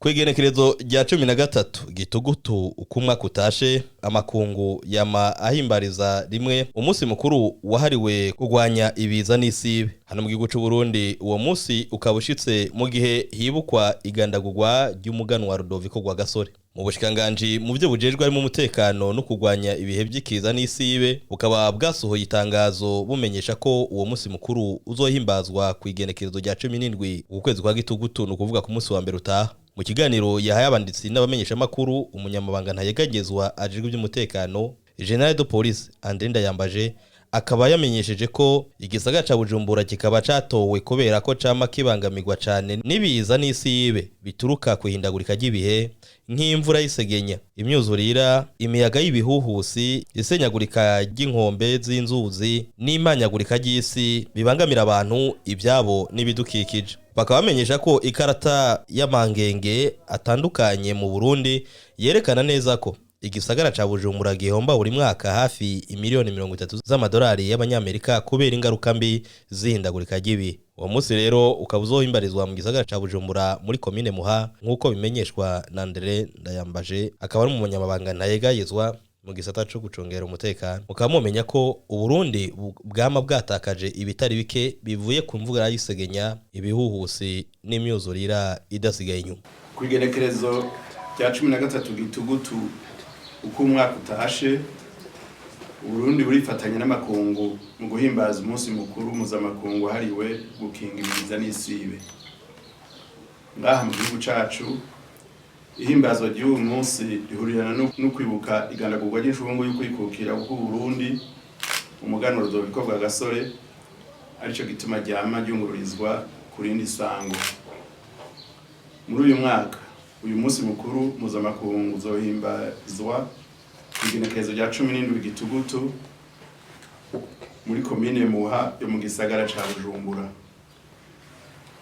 Kw'igenekerezo rya 13 Gitugutu uko umwaka utashe, amakungu yama ahimbariza rimwe umunsi mukuru wahariwe kurwanya ibiza n'isibe. Hano mu gihugu c'u Burundi, uwo munsi ukaba ushitse mu gihe hibukwa igandagurwa ry'umuganwa Rudoviko Rwagasore. Mu bushikiranganji mu vyo bujejwe harimo umutekano no kurwanya ibihe vy'ikiza n'isibe, bukaba bwasohoye itangazo bumenyesha ko uwo munsi mukuru uzohimbazwa kw'igenekerezo rya 17 ukwezi kwa Gitugutu, ni ukuvuga ku munsi wa mbere utaha. Mu kiganiro yahaye abanditsi n'abamenyeshamakuru, umunyamabanga ntayegagezwa ajejwe ivy'umutekano, Général de Police André Ndayambaje, akaba yamenyesheje ko igisagara ca Bujumbura kikaba catowe kubera ko cama kibangamirwa cane n'ibiza n'isibe bituruka kwihindagurika ry'ibihe, nk'imvura y'isegenya, imyuzurira, imiyaga y'ibihuhusi, isenyagurika ry'inkombe z'inzuzi n'imanyagurika ry'isi bibangamira abantu, ibyabo n'ibidukikije. Bakaba bamenyesha ko ikarata y'amangenge atandukanye mu Burundi yerekana neza ko igisagara ca Bujumbura gihomba buri mwaka hafi imiliyoni 30 z'amadolari y'abanyamerika kubera ingaruka mbi z'ihindagurika ry'ibihe. Uwo munsi rero ukaba uzohimbarizwa mu gisagara ca Bujumbura muri komine Muha, nk'uko bimenyeshwa na André Ndayambaje, akaba ari umunyamabanga ntayegayezwa mu gisata co gucungera umutekano. Mukaba mumenya ko Uburundi bwama bwatakaje ibitari bike bivuye ku mvura y'isegenya, ibihuhusi n'imyuzurira idasigaye inyuma. Ku igenekerezo rya 13 Gitugutu uko umwaka utashe, Uburundi burifatanya n'amakungu mu guhimbaza umunsi mukuru mpuzamakungu wahariwe gukinga ibiza n'isibe. Ngaha mu gihugu cacu, ihimbazwa ry'uyu munsi rihurirana no kwibuka igandagurwa ry'incungu y'ukwikukira bw'Uburundi, umuganwa Rudoviko Rwagasore, arico gituma ryama ryungururizwa ku rindi sango. Muri uyu mwaka, uyu munsi mukuru mpuzamakungu uzohimbazwa kw'igenekerezo rya 17 Gitugutu muri komine Muha yo mu gisagara ca Bujumbura.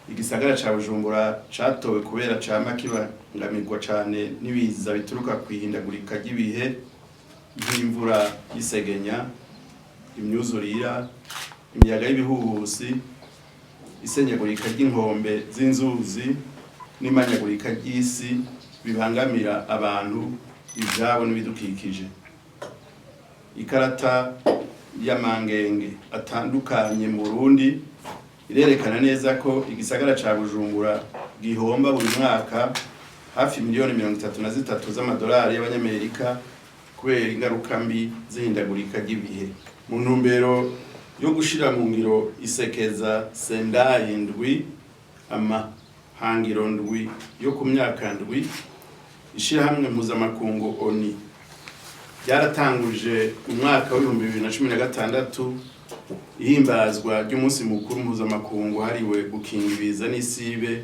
Igisagara ca Bujumbura catowe kubera cama kibangamirwa cane n'ibiza bituruka kw'ihindagurika ry'ibihe, nk'imvura y'isegenya, imyuzurira, imiyaga y'ibihuhusi, isenyagurika ry'inkombe z'inzuzi n'imanyagurika ry'isi bibangamira abantu, ivyabo n'ibidukikije. Ikarata y'amangenge atandukanye mu Burundi irerekana neza ko igisagara ca Bujumbura gihomba buri mwaka hafi miliyoni 33 z'amadolari y'abanyamerika kubera ingaruka mbi z'ihindagurika ry'ibihe. Mu ntumbero yo gushira mu ngiro isekeza Sendai 7, amahangiro 7 yo ku myaka 7, ishirahamwe mpuzamakungu ONU ryaratanguje umwaka w'2016 ihimbazwa ry'umunsi mukuru mpuzamakungu wahariwe gukinga ibiza n'isibe.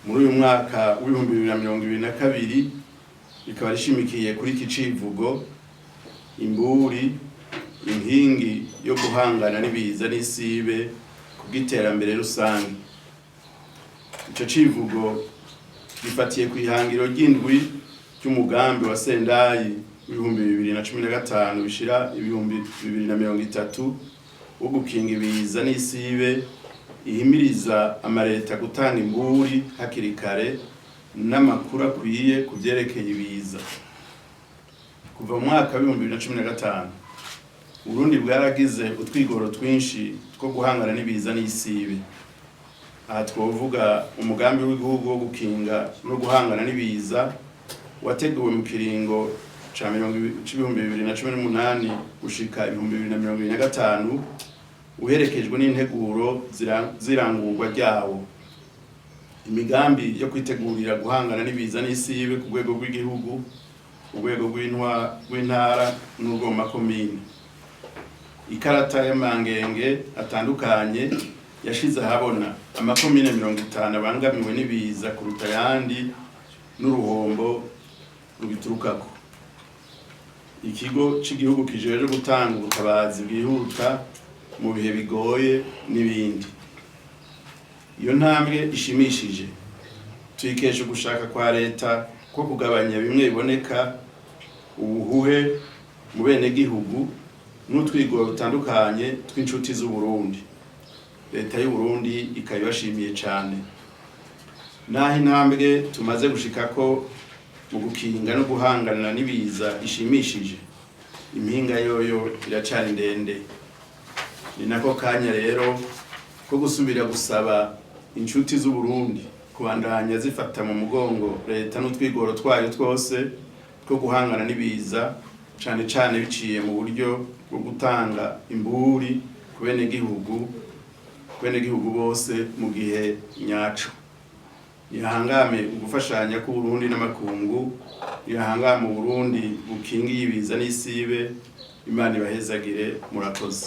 Muri uyu mwaka w'2022 rikaba rishimikiye kuri iki civugo: "Imburi, inkingi yo guhangana n'ibiza n'isibe kubw'iterambere rusange." Ico civugo gifatiye kw'ihangiro ry'indwi ry'umugambi wa Sendai w'2015 bishira 2030 wo gukinga ibiza n'isibe, ihimiriza amareta gutanga imburi hakiri kare n'amakuru akwiye ku vyerekeye ibiza. Kuva mu mwaka w'2015, Uburundi bwaragize utwigoro twinshi two guhangana n'ibiza n'isibe. Aha twovuga umugambi w'igihugu wo gukinga no guhangana n'ibiza wateguwe mu kiringo ca 2018 gushika 2025, uherekejwe n'integuro z'irangurwa ryawo, imigambi yo kwitegurira guhangana n'ibiza n'isibe ku rwego rw'igihugu, urwego rw'intara n'urwo mu makomine, ikarata y'amangenge atandukanye yashize ahabona amakomine 50 abangamiwe n'ibiza kuruta ayandi n'uruhombo rubiturukako, ikigo c'igihugu kijejwe gutanga ubutabazi bwihuta mu bihe bigoye n'ibindi. Iyo ntambwe ishimishije tuyikesha ugushaka kwa leta ko kugabanya bimwe biboneka ubuhuhe mu benegihugu n'utwigoro dutandukanye tw'inshuti z'Uburundi. Leta y'u Burundi ikaba ibashimiye cane. Naho intambwe tumaze gushikako mu gukinga no guhangana n'ibiza ishimishije, impinga yoyo iracari ndende. Ni nako kanya rero ko gusubira gusaba inshuti z'Uburundi kubandanya zifata mu mugongo leta n'utwigoro twayo twose two guhangana n'ibiza, cane cane biciye mu buryo bwo gutanga imburi ku benegihugu bose mu gihe nyaco. Nihahangame ugufashanya k'Uburundi n'amakungu, nihahangame Uburundi bukingiye ibiza n'isibe. Imana ibahezagire, murakoze.